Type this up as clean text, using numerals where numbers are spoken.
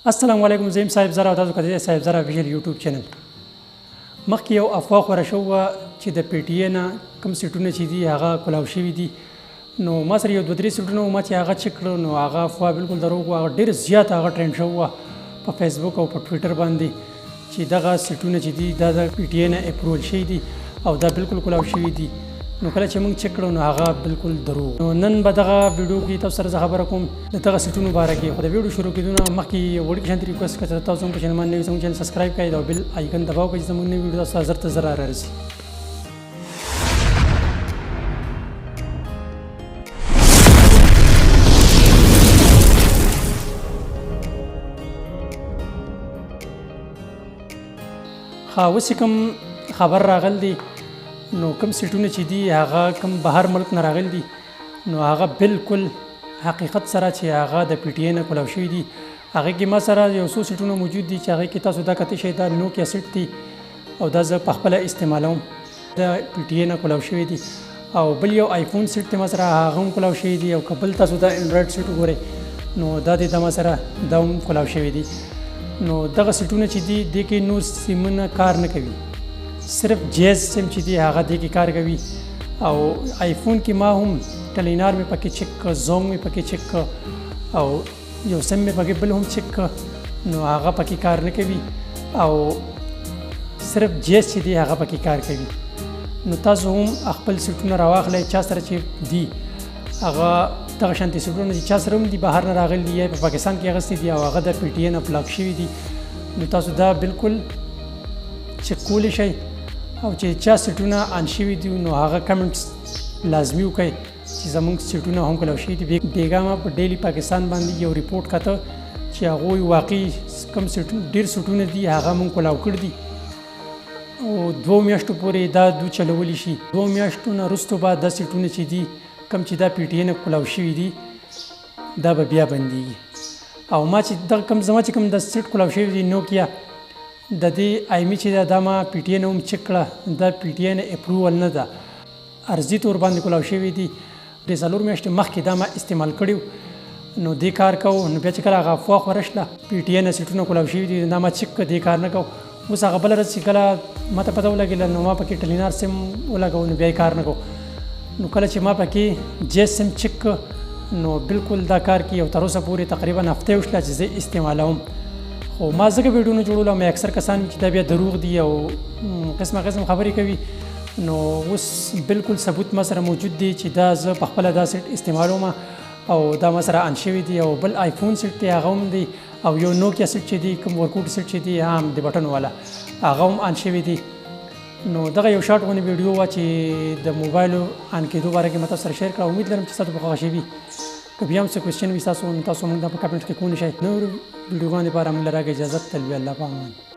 السلام علیکم، زه یم صاحب زره او تاسو کتئ صاحب زره افیشل یوټیوب چینل. مخکې یو افواه خوره شوې وه چې د پي ټي ای نه کوم سیټونه چې دي هغه کلاو شوي دي. نو ما سره یو دوه درې سیټونه وو، ما چې هغه چک کړو نو هغه افواه بالکل دروغ وه. هغه ډېره زیاته هغه ټرینډ شوې وه په فیسبوک او په ټویټر باندې چې دغه سیټونه چې دي دا د پي ټي ای نه اپروول شوي دي او دا بالکل کلاو شوي دي. نو کله چې موږ چک کړو نو هغه بالکل دروغ. نو نن به دغه ویډیو کې تاسو سره زه خبره کوم د دغه سیټونو باره کې. خو د ویډیو شروع کېدو نه مخکې یو وړوکی شانتې ریکوست که تاسو هم په چینل باندې نوي زموږ چینل سبسکرایب کړئ او بیل آیکن دباو کړئ چې زموږ نوې ویډیو تاسو ته زر تر زره رارسي. ښه، اوس چې کوم خبر راغلی دی نو کوم سیټونه چې دي هغه کوم بهر ملک نه راغلي دي، نو هغه بالکل حقیقت سره چې هغه د پي ټي ای نه کولاو شوي دي. هغې کې ما سره یو څو سیټونه موجود دي چې هغې کې تاسو دا کتی شئ، دا نوکیا سیټ دي او دا زه پخپله استعمالوم، د پي ټي ای نه کولاو شوي دي. او بل یو آیفون سیټ دی ما سره، هغه هم کولاو شوي دي. او که بل تاسو دا انډراید سیټ وګورئ نو دا دی، دا ما سره دا هم کولاو شوي دي. نو دغه سیټونه چې دي دې کې نور سیمونه کار نه کوي، صرف جیز سیم چې دی هغه دې کې کار کوي. او آیفون کې ما هم ټلینار مې پکې چک کړ، زونګ مې پکې چک کړ او یو سیم مې پکې بل هم چک کړ، نو هغه پکې کار نه کوي او صرف جیز چې دی هغه پکې کار کوي. نو تاسو هم خپل سیټونه راواخلئ، چا سره چې دي هغه دغه شانتې سیټونه چې چا سره هم دي بهر نه راغلي دي یا په پاکستان کې اخیستي دي او هغه د پي ټي ای نه بلاک شوي دي، نو تاسو دا بالکل چک کولی شئ. او چې چا سیټونه آن شوي دي نو هغه کمنټس لازمي وکړئ چې زموږ سیټونه هم کلاو شوي دي. بېګا ما په ډیلی پاکستان باندې یو ریپورټ کاته چې هغوی واقعي کم سیټونه ډېر سیټونه دي هغه موږ کلاو کړي دي او دوو میاشتو پورې دا دوی چلولی شي. دوو میاشتو نه وروسته به دا سیټونه چې دي کوم چې دا پي ټي ای نه کلاو شوي دي دا به بیا بندیږي. او ما چې دغه کوم زما چې کوم دا سیټ کلاو شوي دي نوکیا د دې آیمي چې ده دا ما پي ټي ای نه هم چک کړه، دا پي ټي ای نه اپروول نه ده، عرضي طور باندې کلاو شوي دي. د 4 میاشتې مخکې دا ما استعمال کړي نو دې کار کوو. نو بیا چې کله هغه افواه خوره شوله پي ټي ای نه سیټونه کلاو شوي دي دا ما چک کړه، دې کار نه کوو. اوس هغه بله ورځ چې کله ما ته پته ولګېده نو ما پکې ټلینار سیم ولګوو نو بیا یې کار نه کوو. نو کله چې ما پکې جیز سیم چک کړ نو بالکل دا کار کوي او تر اوسه پورې تقریبا هفته وشوله چې زه استعمالوم. خو ما ځکه ویډیو نه جوړوله، مې اکثر کسان چې دا بیا دروغ دي او قسمه قسم خبرې کوي. نو اوس بالکل ثبوت ما سره موجود دی چې دا زه په خپله دا سیټ استعمالوم او دا ما سره آن شوی دی. او بل آیفون سیټ دی هغه هم دی او یو نوکیا سیټ چې دی کوم ورکوټ سیټ چې دی هم د بټن والا هغه هم آن شوی دی. نو دغه یو شارټ غوندې ویډیو وه چې د موبایل آن کېدو باره کې ما تاسو سره شیر کړه. امید لرم چې ستاسو په خوښه شوي. که بیا هم څه کوېسچن وي تاسو نو تاسو موږ ته په کمنټ کې کولی شئ. نورو ویډیوګانو دپاره موږ له راکړئ اجازت. تل وي الله په امان.